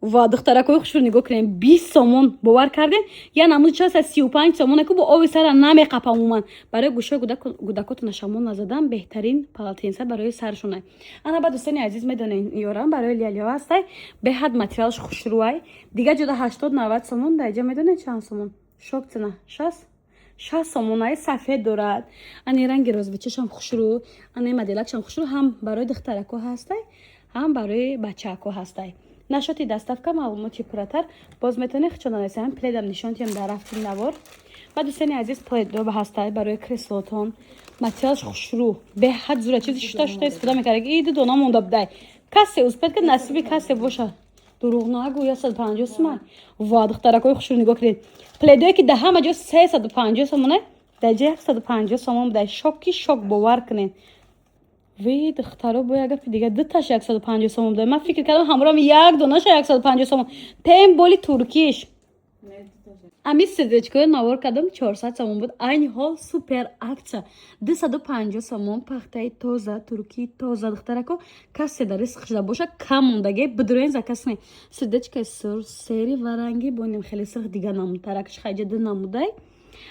Ва духтаракои хушрӯ, нигоҳ кунем, 20 сомон. Бовар кардем, я намуди 435 сомон ку бо оби сара намеқапа. Умуман, барои гӯшои кӯдакотона шамол назадан беҳтарин полотенца барои саршона. Ана ба дӯстони азиз, медонем, ёрам барои лялё ҳастай. Беҳад материалш хушрӯай. Дигар ҷода 80-90 сомон, дар иҷа медонед чанд сомон? Шок цена, 60 сомонаи. Сафед дорад, ани ранги розовый чашам хушрӯ, ани моделакшам хушрӯ. Ҳам барои духтарако ҳастай, ҳам барои бачаако ҳастай. Насчёти доставка маълумоти пурратар боз метавонед хичона нависем. Пледам нишон тиҳем дар рафти навор. Ба дӯстони азиз, пледо ҳастай барои креслотон. Материалш хушрӯ, беҳад зура, чизи шута шута истифода мекард. Иду дона монда будай, касе успеть ка, насиби касе боша. Дурӯғ нагӯ, 150 сума. Ва духтаракои хушрӯ, нигоҳ кунед, пледое ки дар ҳама ҷо 350 сомона, дар ҷа 150 сомон будай. Шоки шок, бовар кунед. Ви духтаро, бо як гапи дига, дуташ 150 сомон будай. Ман фикр кардам, ҳамроҳам як донаша 150 сомон, тем более туркиш. Ами сердечкои навор кардам, 400 сомон буд. Айни ҳол супер акция, 250 сомон. Пахтаи тоза, туркии тоза. Духтарако, касе дар риск шуда боша, кам мондаге, бидурен, заказ кунед. Сердечкаи сурх, серый ва ранги бонем хеле сурх. Дига намудтаракш хайҷа ду намудай.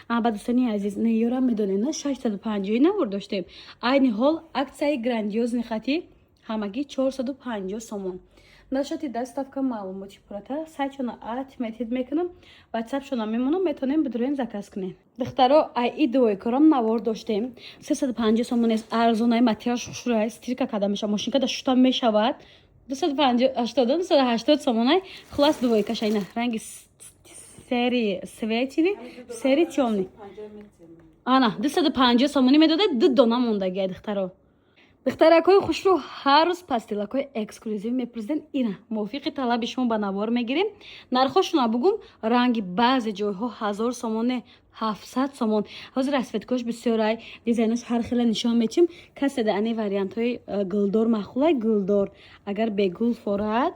Ба дӯстони азиз, неёра медонед, на, 650 навор доштем. Айни ҳол акцияи грандиозный хати, ҳамагӣ 450 сомон. Насчёти доставка маълумоти пурратар сайтшона отметить мекунам, ватсапшона мемонам, метавонем бидурен, заказ кунем. Духтаро, ай и двойкаром навор доштем, 350 сомон нест, арзонаи, материалш хушрӯай, стирка карда мешавад, мошинкада шута мешавад. 250, 80, 280 сомонай. Хулас, двойкаша ина ранги серый светлый, серый тёмный. Ана 250 сомонӣ медода, ду дона мондагия. Духтаро, духтаракҳои хушрӯ, ҳар рӯз пастилакҳои эксклюзив мепурсиден. Ина мувофиқи талаби шумо ба навор мегирем. Нархошона бугум: ранги баъзе ҷойҳо 1000 сомоне, 700 сомон. Ҳозир расцветкош бисёрай, дизайнош ҳар хела нишон метим. Касе да ани вариантҳои гулдор маъқулай, гулдор, агар бегул форад,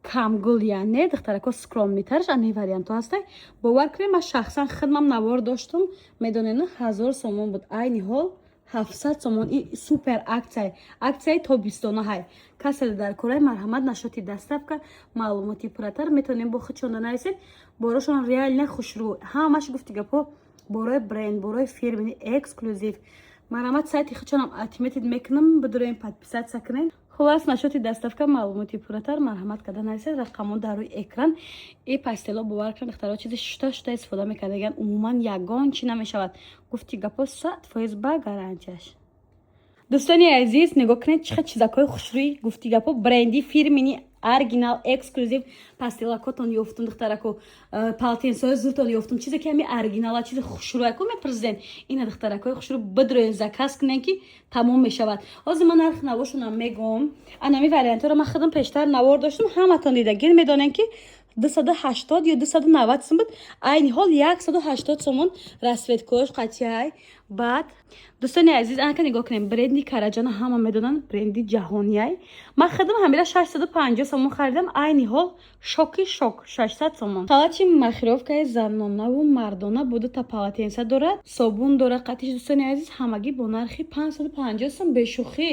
камгул, яъне духтарако скромныйтарш ани вариантҳо ҳастай. Бовар кунед, ман шахсан хидмам навор доштум, медонед, 1000 сомон буд, айни ҳол 700 сомон. И супер акция, акцияи тобистона ҳай. Касе дар кораи, марҳамат. Насчёти доставка маълумоти пурратар метавонем бо худшонда нависед. Борошон реально хушрӯ, ҳамаш гуфти гапо, борои бренд, борои фирмини эксклюзив. Марҳамат, сайти худшонам отметить мекунам, бидурем, подписаться кунед. Хулас, насчёти доставка маълумоти пурратар марҳамат карда нависед, рақамон дар рӯи экран. И пастело, бовар кунед, духтаро, чизи шута шута истифода мекардаган, умуман ягон чӣ намешавад. Гуфти гапо, 100% ба гарантияш. Дӯстони азиз, нигоҳ кунед, чӣ қадр чизакҳои хушрӯи, гуфти гапо, бренди фирмини оригинал, эксклюзив пастилакотон ёфтум. Духтарако, полотенцои зуртон ёфтум, чизе ки ҳами оригинала, чизи хушрӯяко мепурсиден. Ина, духтаракои хушрӯ, бидроен, заказ кунен, ки тамом мешавад. Ҳозир ман нархи навошонам мегӯм. Анами вариантҳоро ман худам пештар навор доштум, ҳаматон дидагин, медонем, ки 280 ё 290 сум буд, айни ҳол 180 сомон, расцветкош қатъиай. Баъд, дӯстони азиз, анака нигоҳ кунем, бренди Караҷана ҳама медонанд, бренди ҷаҳонияй. Ман худам ҳамира 650 сомон харидам, айни ҳол шоки шок, 600 сомон. Халати махировкаи занонаву мардона бо дута полотенца дорад, собун дорад қатиш. Дӯстони азиз, ҳамагӣ бо нархи 550 сом. Бешӯхӣ,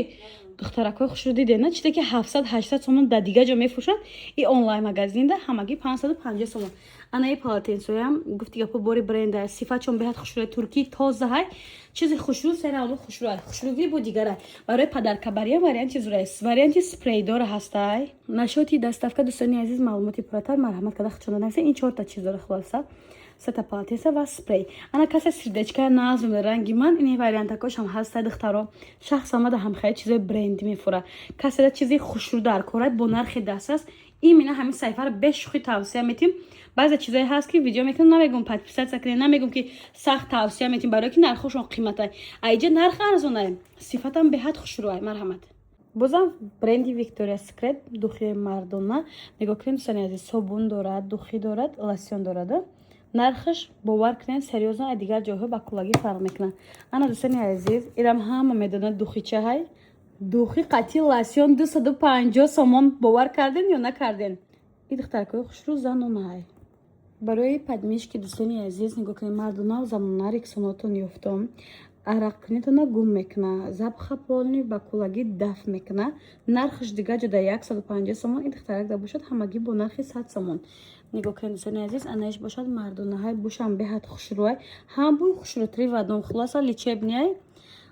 духтаракҳои хушрӯ, дидед, на, чизе ки 700-800 сомон дар дигар ҷо мефурӯшанд, и онлайн магазинда ҳамагӣ 550 сомон. Ана и полотенцоям, гуфти гапо, бори бренда, сифатшон беҳад хушрӯ, туркии тозаҳай, чизи хушрӯ, серамо хушрӯ, хушрӯгӣ бо дигара. Барои подаркабариам варианти зура, варианти спрейдора ҳастай. Насчёти доставка, дӯстони азиз, маълумоти пурратар марҳамат карда худшонда нависед. Ин чорта чиз дора, хулоса, сета полотенца ва спрей. Ана касе сердечка назм ранги ман, ини вариантакошам ҳаста. Духтаро, шахсан мада ҳам хеле чизои бренди мефура. Каседа чизи хушрӯ дар корай, бо нархи дастрас, именно ҳамин саҳифаро бешӯхӣ тавсия метим. Баъзе чизое ҳаст, ки видео мекунам, намегум подписаться кунед, намегум ки сахт тавсия метим, барое ки нархошон қиматай. А иҷа нарх арзонай, сифатам беҳад хушрӯай. Марҳамат. Бозам бренди Виктория Секрет, духи мардона. Нигоҳ кунед, дӯстони азиз, собун дорад, духи дорад, лосьон дорад. Нархаш, бовар кунед, серьёзно, аз дигар ҷойҳо ба куллагӣ фарқ мекунад. Ана, дӯстони азиз, ирам ҳама медонад, духичаҳай, духи қатъи лосьон, 250 сомон. Бовар карден ё накарден? И духтаракҳои хушрӯ, занонаҳай, барои подмышки. Дӯстони азиз, нигоҳ кунед, мардонаву занона рексонотон ёфтом. Арақкунитона гум мекуна, запаха полный ба кулагӣ даф мекуна. Нархаш дигар ҷода 150 сомон, ин духтарак да бошад, ҳамагӣ бо нархи 100 сомон. Нигоҳ кунед, дӯстони азиз, анаиш бошад мардонаҳай. Бушам беҳад хушрӯай, ҳам бӯи хушрӯ, три в одном. Хулоса, лечебный,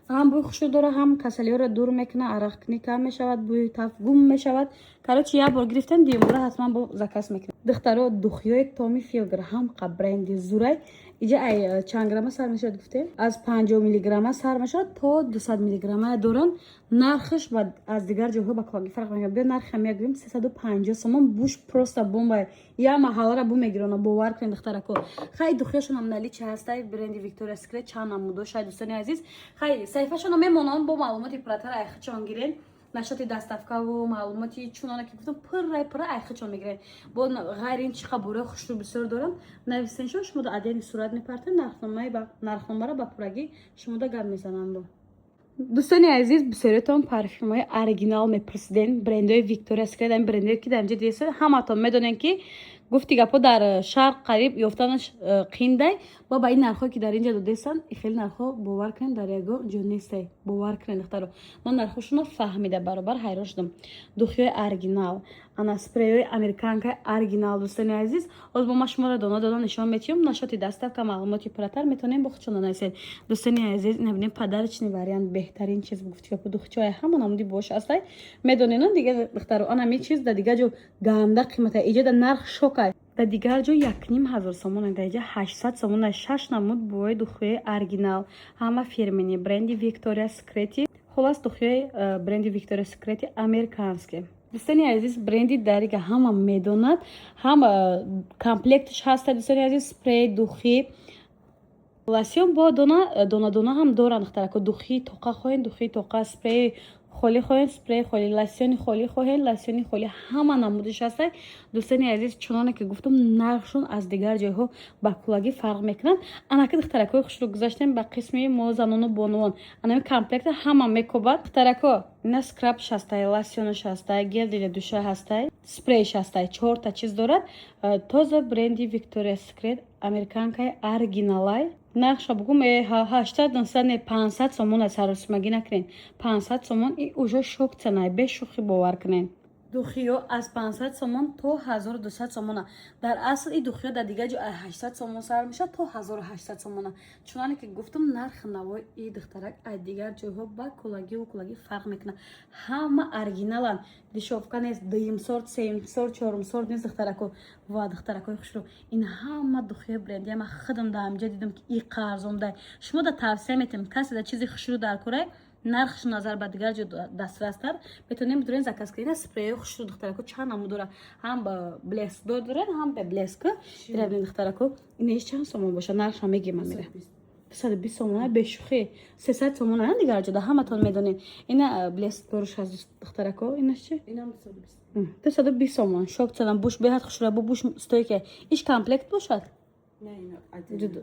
ҳам бӯи хушрӯ дора, ҳам касалиҳоро дур мекуна, арақкунӣ кам мешавад, бӯи таф гум мешавад. Короче, як бор гирифтем, дуюмбора ҳатман бо заказ мекунем. Духтаро, духиёи Томми Хилфигер ҳам қа бренди зурай. Иҷа ай чанд грамма сар мешавад гуфтем? Аз 50 миллиграмма сар мешавад, то 200 миллиграмма доранд. Нархаш аз дигар ҷойҳо ба кулагӣ фарқ мекунад. Биё, нархам мегӯем: 350 сомон. Буш просто бомба, я маҳаллара бу мегирона, бовар кунед, духтарако. Хай, духиёшонам наличие ҳастай, бренди Виктория Секрет чанд намудо шай. Дӯстони азиз, хай, саҳифашонро мемонам, бо маълумоти пурратар айхичон гирен. Нашоти доставкаву маълумоти чуноне ки гуфтам, пуррай пурра айхичон мегирен. Бо ғайр ин чӣ қабурои хушрӯ бисёр дорам, нависеншон, шумо адени сурат мепартен, нархномаро ба пуррагӣ шумода гап мезананд. Бо дӯстони азиз, бисёриятон парфюмҳои оригинал мепурсиден, брендҳои Виктория Секрет, ами брендҳое ки дар инҷа дидеста. Ҳаматон медонем, ки гуфти гапҳо дар шарқ қариб ёфтанаш қиндай. Бо ба ин нархҳое ки дар инҷа додестанд, хеле нархҳо, бовар кунед, дар ягон ҷо нестай. Бовар кунед, духтаро, ман нархҳошонро фаҳмида баробар ҳайрон шудам. Духиҳои оригинал, ана спрейҳои американкаи оригинал. Дӯстони азиз, ҳоз бо ма шуморо дона дона нишон метиҳам. Нашоти доставка, маълумоти пурратар метавонем бо худшон нависед. Дӯстони азиз, набинем, подарочный вариант, беҳтарин чиз, гуфти гапо, духчаҳои ҳама намуди бош астай, медонед дига, духтаро. Анами чиз дар дигар ҷо ганда қимата, иҷа да нарх шокай. Дар дигар ҷо 1500 сомон, дар иҷа 800 сомон. Шаш намуд бӯи духиҳои оригинал, ҳама фирменный, бренди Виктория Секрети. Хулас, духиҳои бренди Виктория Секрети американский. Дӯстони азиз, бренди Дарига ҳама медонад, ҳам комплектш ҳаста. Дӯстони азиз, спрей, духи, лосьон, бо дона дона дона ҳам доранд. Духтарако, духи тоқа хоҳед, духи тоқа, спрей холӣ хоҳед, спрей холӣ, лосьони холӣ хоҳед, лосьони холӣ, ҳама намудиш ҳаста. Дӯстони азиз, чуноне ки гуфтам, нархшон аз дигар ҷойҳо ба кулагӣ фарқ мекунанд. Анаки, духтаракҳои хушрӯ, гузаштем ба қисми мо занону бонувон. Анами комплекта ҳама мекобад. Духтарако, ина скраб ҳастай, лосьонаш ҳастай, гель для душа ҳастай, спрейш ҳастай, чорта чиз дорад. Тоза бренди Виктория Секрет, американкаи оригиналай. Нархша бугум, 800, 900, не, 500 сомон. Саросимагӣ накунед, 500 сомон и уже шок ценай, бешӯхӣ, бовар кунед. Духиё аз 500 сомон то 1200 сомона. Дар асл и духиё дар дигар ҷо 800 сомон сар мешавад, то 1800 сомона. Чуноне ки гуфтам, нархи навои и духтарак аз дигар ҷойҳо ба кулагиву кулагӣ фарқ мекунад. Ҳама оригиналанд, дешёвка нест, дуюм сорт, сеюм сорт, чорум сорт нест, духтарако ва духтаракои хушрӯ. Ин ҳама духиёи бренди. Ман худам дар ҳамҷа дидам, ки и қарзондай. Шумо да тавсия метиҳам, касе да чизи хушрӯ дар курай, нархш назар ба дигар ҷо дастрастар, метавонем бидурен заказ кунед. Спреи хушрӯ, духтарако, чанд намуд дора, ҳам блеск дорад, ҳам бе блеск. Бирабинед, духтарако, инеш чанд сомон бошад? Нархша мегирам, мера 220 сомона, бешӯхӣ, 300 сомона дигар ҷода, ҳаматон медонед. Ина блеск доруш ҳаст, духтарако. Инаш чи? 220 сомон, шок цена. Буш беҳад хушрӯ, бо буш стойка. Иш комплект бошад,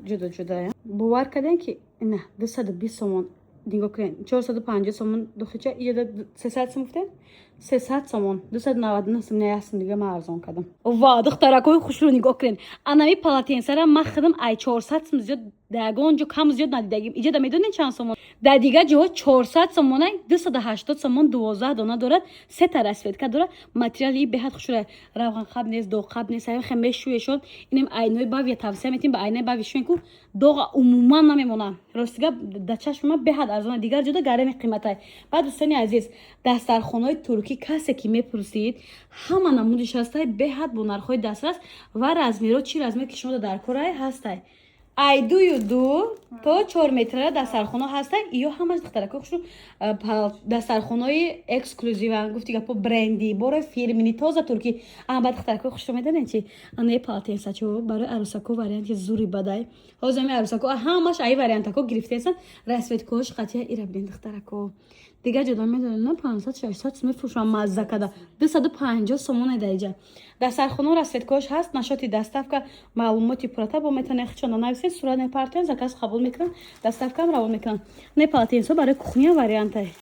ҷудо ҷудо. Бовар кардем, ки ина 220 сомон. Нигоҳ кунед, 450 сомон духича, иҷода 300 сом гуфтем, 300 сомон, 299 сом не ясм, дига ман арзон кардам. Ва духтаракои хушрӯ, нигоҳ кунед, анами полотенцара ман худам ай 400 сом зиёд дар ягон ҷо кам зиёд надидагим. Иҷода медонед чанд сомон? Дар дигар ҷоҳо 400 сомона, 280 сомон. 12 дона дорад, сета расцветка дорад. Материали беҳад хушрӯ, равғанқаб нест, доғқаб нест, хе мешӯешон. Инем айнои бавия тавсия метиҳем, ба айнаи бави шӯен ку, доға умуман намемона. Ростига, дар чашми ман беҳад арзона, дигар ҷода гарами қиматай. Баъд, дӯстони азиз, дастархонаҳои туркӣ, касе ки мепурсид, ҳама намудиш ҳастай, беҳад бо нархҳои дастрас ва размеро, чӣ размер ки шумо дар корай ҳастай, ай 2,2 то 4 метра дастархона ҳастай. Ё ҳамаш, духтарако хушрӯ, дастархонаи эксклюзиван, гуфти гапо, бренди, бораи фирменный, тоза туркӣ. Баъд, духтарако хушрӯ, медонед чи? Анаи полотенцачо барои арӯсако варианти зури бадай. Ҳозир ами арӯсако ҳамаш аи вариантако гирифтесан, расцветкош қатия. Ира бинед, духтарако, дигар ҷода медонед, на 500, 600 мефурӯшам, мазза када 250 сомоне. Дар иҷа дастархоно расцветкош ҳаст. Нашоти доставка, маълумоти пуррата бо метавонед хичона нависед, сурат мепартоен, заказ қабул мекунанд, доставкам равон мекунанд. Не, полотенцо барои кухня вариантай.